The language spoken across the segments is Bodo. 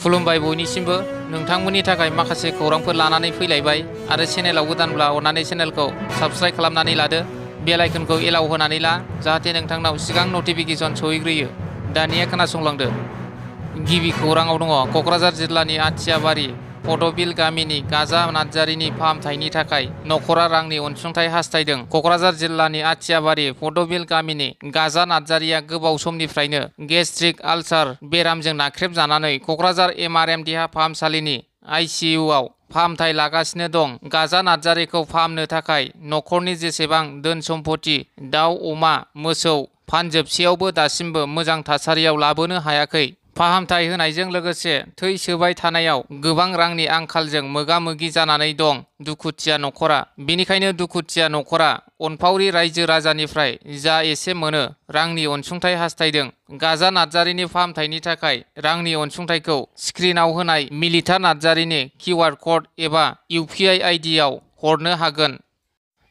खुलुमबाय बयनिसिमबो नोंथांमोननि थाखाय माखासे खौरांफोर लानानै फैलायबाय आरो चेनेलाव गोदानब्ला अन्नानै चेनेलखौ साबस्क्राइब खालामनानै लादो बेल आइकनखौ एलाउ होनानै ला जाहाथे नोंथांनाव सिगां नटिफिकेसन सहैग्रोयो। दानिया खोनासंलांदो। गिबि खौराङाव दङ क'क्राझार जिल्लानि आथियाबारि पदबिल गामिनि गाजा नार्जारिनि फाहामथायनि थाखाय नखरा रांनि अनसुंथाइ हास्थायदों। क'क्राझार जिल्लानि आथियाबारि पदबिल गामिनि गाजा नार्जारिया गोबाव समनिफ्रायनो गेस्ट्रिक आलसार बेरामजों नाख्रेबजानानै क'क्राझार एमआरएम देहा फाहामसालिनि आइसिइउआव फाहामथाय लागासिनो दं। गाजा नार्जारिखौ फाहामनो थाखाय नखरनि जेसेबां धोन सम्पति दाउ अमा मोसौ फानजोबसेयावबो दासिमबो मोजां थासारियाव लाबोनो हायाखै। फाहामथाय होनायजों लोगोसे थै सोबाय थानायाव गोबां रांनि आंखालजों मोगा मोगि जानानै दं दुखुथिया नखरा। बेनिखायनो दुखुथिया नखरा अनफावरि रायजो राजानिफ्राय जा एसे मोनो रांनि अनसुंथाइ हास्थायदों। गाजा नार्जारिनि फाहामथायनि थाखाय रांनि अनसुंथाइखौ स्क्रिनाव होनाय मिलिता नार्जारिनि किउआर क'ड एबा इउपिआइ आइडियाव हरनो हागोन।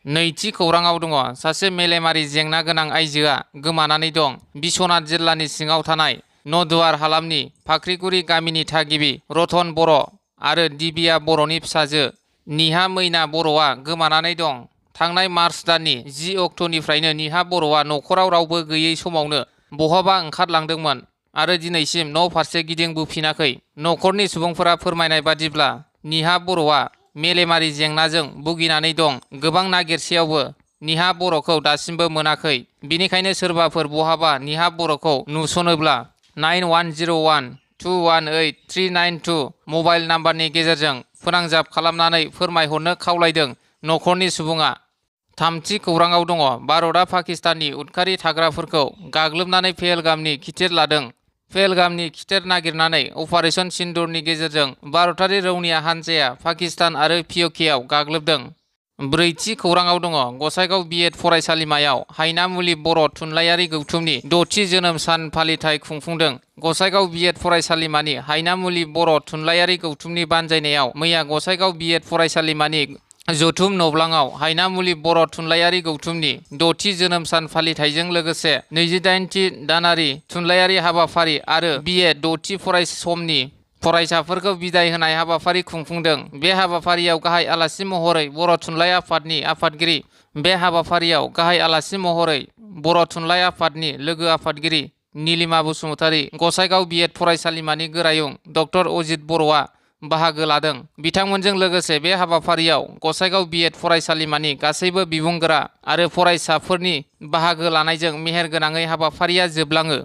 नैथि खौराङाव दङ सासे मेलेमारि जेंना गोनां आइजोआ गोमानानै दं। बिश्वनाथ जिल्लानि सिङाव थानाय नदुवार हालामनि फाख्रिगुरि गामिनि थागिबि रतन बर' आरो दिबिया बर'नि फिसाजो निहा मैना बर'आ गोमानानै दं। थांनाय मार्च दाननि 10 अक्ट'निफ्रायनो निहा बर'आ नखराव रावबो गैयै समावनो बहाबा ओंखारलांदोंमोन आरो दिनैसिम न' फारसे गिदिंबोफिनाखै। नखरनि सुबुंफोरा फोरमायनाय बादिब्ला निहा बर'आ मेलेमारि जेंनाजों भुगिनानै दं। गोबां नागिरसेयावबो निहा बर'खौ दासिमबो मोनाखै। बिनिखायनो सोरबाफोर बहाबा निहा बर'खौ नुसनोब्ला 9101218392 मबाइल नाम्बारनि गेजेरजों फोनांजाब खालामनानै फोरमायहरनो खावलायदों नखरनि सुबुङा। थामथि खौराङाव दङ भारतआ पाकिस्ताननि उदखारि थाग्राफोरखौ गाग्लोबनानै पहेलगामनि खिथेर लादों। पहेलगामनि खिथेर नागिरनानै अपारेशन सिन्दुरनि गेजेरजों भारतारि रौनिया हान्जाया पाकिस्तान आरो पिअकेआव गाग्लोबदों। ब्रैथि खौराङाव दङ गसाइगाव बिएड फरायसालिमायाव हायनामुलि बर' थुनलाइयारि गौथुमनि 6थि जोनोम सान फालिथाय खुंफुंदों। गसाइगाव बिएड फरायसालिमानि हायनामुलि बर' थुनलाइयारि गौथुमनि बानजायनायाव मैया गसाइगाव बिएड फरायसालिमानि जथुम नब्लाङाव हायनामुलि बर' थुनलाइयारि गौथुमनि 6थि जोनोम सान फालिथायजों लोगोसे 28थि दानारि थुनलाइयारि हाबाफारि आरो बिए 6थि फरायसमनि फरायसाफोरखौ बिदाय होनाय हाबाफारि खुंफुंदों। बे हाबाफारियाव गाहाय आलासि महरै बर' थुनलाइ आफादनि आफादगिरि बर' थुनलाइ आफादनि लोगो आफादगिरि नीलिमा बसुमतारी, गसाइगाव बिएड फरायसालिमानि गोरायुं डक्टर अजित बर'आ बाहागो लादों। बिथांमोनजों लोगोसे बे हाबाफारियाव गसाइगाव बिएड फरायसालिमानि गासैबो बिबुंगोरा आरो फरायसाफोरनि बाहागो लानायजों मेहेरगोनाङै हाबाफारिया जोबलाङो।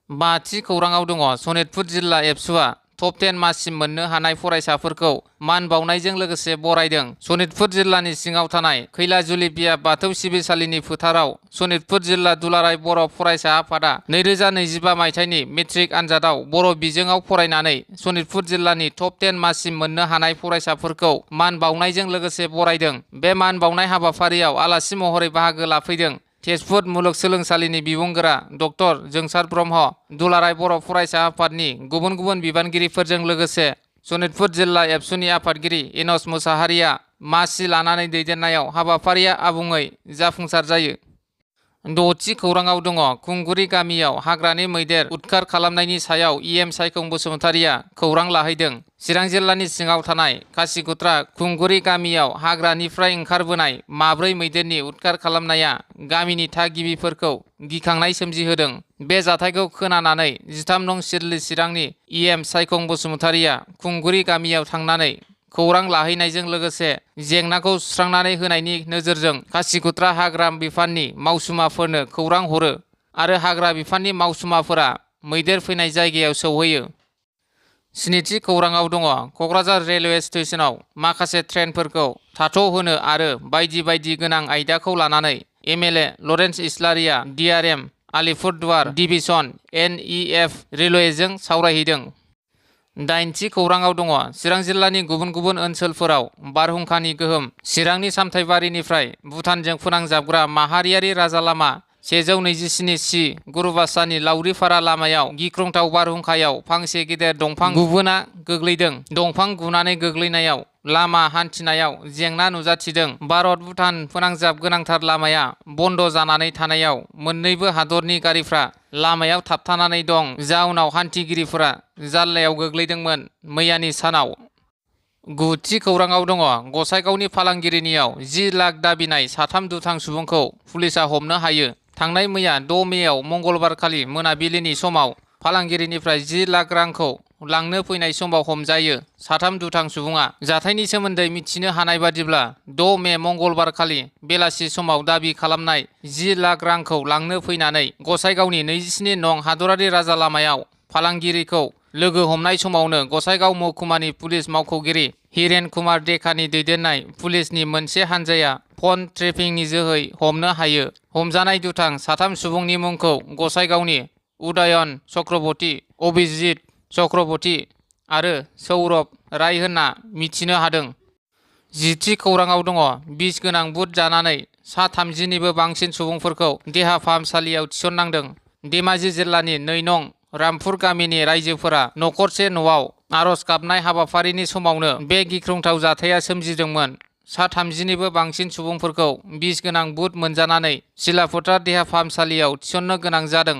बाथि खौराङाव दङ सनितपुर जिल्ला एबसुआ टप 10 मासिम मोननो हानाय फरायसाफोरखौ मान बावनायजों लोगोसे बरायदों। सनितपुर जिल्लानि सिङाव थानाय खैलाजुलि बिया बाथौ सिबिसालिनि फोथाराव सनितपुर जिल्ला दुलाराय बर' फरायसा आफादा 2025 मायथाइनि मेट्रिक आनजादाव बर' बिजोङाव फरायनानै सनितपुर जिल्लानि टप 10 मासिम मोननो हानाय फरायसाफोरखौ मान बावनायजों लोगोसे बरायदों। बे मान बावनाय हाबाफारियाव आलासि महरै बाहागो लाफैदों तेजपुर मुलुगसोलोंसालिनि बिबुंगोरा डक्टर जोंसार ब्रह्म, दुलाराय बर' फरायसा आफादनि गुबुन गुबुन बिबानगिरिफोरजों लोगोसे सनितपुर जिल्ला एबसुनि आफादगिरि इनस मुसाहारिया मासि लानानै दैदेननायाव हाबाफारिया आबुङै जाफुंसार जायो। 6थि खौराङाव दङ खुंगुरि गामियाव हाग्रानि मैदेर उदखार खालामनायनि सायाव इएम सायखं बसुमतारीया खौरां लाहैदों। चिरां जिल्लानि सिङाव थानाय खासिकुत्रा खुंगुरि गामियाव हाग्रानिफ्राय ओंखारबोनाय 4 मैदेरनि उदखार खालामनाया गामिनि थागिबिफोरखौ गिखांनाय सोमजिहोदों। बे जाथायखौ खोनानानै 13 नं सिदली चिरांनि इएम सायखं बसुमतारीया खुंगुरि गामियाव थांनानै खौरां लाहैनायजों लोगोसे जेंनाखौ सुस्रांनानै होनायनि नोजोरजों खासिकुत्रा हाग्रा बिफाननि मावसुमाफोरनो खौरां हरो आरो हाग्रा बिफाननि मावसुमाफोरा मैदेर फैनाय जायगायाव सौहैयो। 7थि खौराङाव दङ क'क्राझार रेलवे स्टेशनाव माखासे ट्रेनफोरखौ थाथ'होनो आरो बायदि बायदि गोनां आयदाखौ लानानै MLA Lawrence Islary DRM Alipurduar division NEF रेलवेजों सावरायहैदों। 8थि खौराङाव दङ चिरां जिल्लानि गुबुन गुबुन ओनसोलफोराव बारहुंखानि गोहोम। चिरांनि सामथाइबारिनिफ्राय भुटानजों फोनांजाबग्रा माहारियारि राजा लामा 127C गुरुबासानि लावरिपारा लामायाव गिख्रंथाव बारहुंखायाव फांसे गेदेर दंफां गुबुना गोग्लैदों। दंफां गुनानै गोग्लैनायाव लामा हान्थिनायाव जेंना नुजाथिदों। भारत भुटान फोनांजाब गोनांथार लामाया बन्द जानानै थानायाव मोन्नैबो हादरनि गारिफ्रा लामायाव थाबथानानै दं। जाउनाव हान्थिगिरिफोरा जाल्लायाव गोग्लैदोंमोन। मैयानि सानाव गुथि खौराङाव दङ। गसाइगावनि फालांगिरिनियाव 10 लाख दाबिनाय साथाम दुथां सुबुंखौ पुलिसा हमनो हायो। थांनाय मैया 6 मेयाव मंगलबारखालि मोनाबिलिनि समाव फालांगिरिनिफ्राय 10 लाख रांखौ लांनो फैनाय समाव हमजायो साथाम दुथां सुबुङा। जाथायनि सोमोन्दै मिथिनो हानाय बादिब्ला 6 मे मंगलबारखालि बेलासि समाव दाबि खालामनाय 10 लाख रांखौ लांनो फैनानै गसाइगावनि 27 नं हादरारि राजा लामायाव फालांगिरिखौ लोगो हमनाय समावनो गसाइगाव महकुमानि पुलिस मावख'गिरि हिरेन कुमार डेकानि दैदेननाय पुलिसनि मोनसे हानजाया फन ट्रेपिंनि जोहै हमनो हायो। हमजानाय दुथां साथाम सुबुंनि मुंखौ गसाइगावनि उदयन चक्रबर्ती, अभिजित चक्रबर्ती आरो सौरभ राय होनना मिथिनो हादों। जिथि खौराङाव दङ। बिस गोनां बुट जानानै सा 30निबो बांसिन सुबुंफोरखौ देहा फाहामसालियाव थिसननांदों। धेमाजि जिल्लानि 2 नं रामपुर गामिनि रायजोफोरा नखरसे न'आव आरज गाबनाय हाबाफारिनि समावनो बे गिख्रंथाव जाथाया सोमजिदोंमोन। सा 30निबो बांसिन सुबुंफोरखौ बिस गोनां बुट मोनजानानै सिलाफोथार देहा फाहामसालियाव थिसननो गोनां जादों।